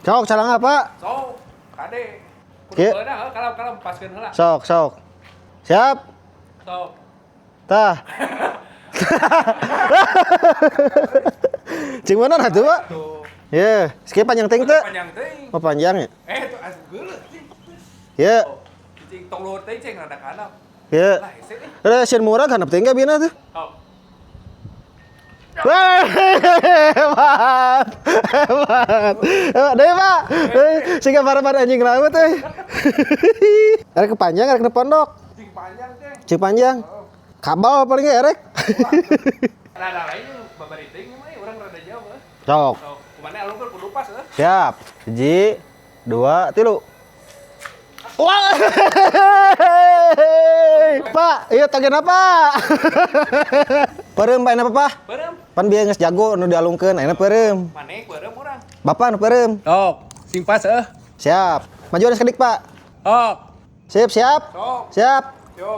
Sok calangga, Pak. Sok, kade. Kudu Kieu. beunang heuh, kalau kalau paskeun heula. Sok, sok. Siap. Sok. Tah. Cing mana atuh, Pak? Tuh. Ye, skip panjang teuing teu? Panjang teuing. Oh, panjang ya? Eh, tuh asup geuleuh cing. Ye. Oh, cing tong luhur teuing cing rada ka handap. Ye. Lah hese eh. Ada sieun murah handap teuing kabina tuh. Sok. Wah, hebat, hebat, hebat, deh Pak, sehingga para anjing laut, eh. Erek kepanjang, erek ke pondok, Cing panjang cing. cing panjang, kabel paling nggak erek. Rada lain babari teuing mah urang rada jauh heuh. Sok, Sok, kumana alungkeun kudu pas heuh. siap, 1, 2, 3. Wah, Pak, iya tagihan apa? Peureum Pak, apa Pak? Beureum. Pan bieu geus jago nu dialungkeun, ayeuna peureum. Maneh beureum urang. Bapak nu peureum. Sok, sing pas heuh. Siap. Maju ada sekedik, Pak. Sok. Siap, siap. Sok. Siap. Yo.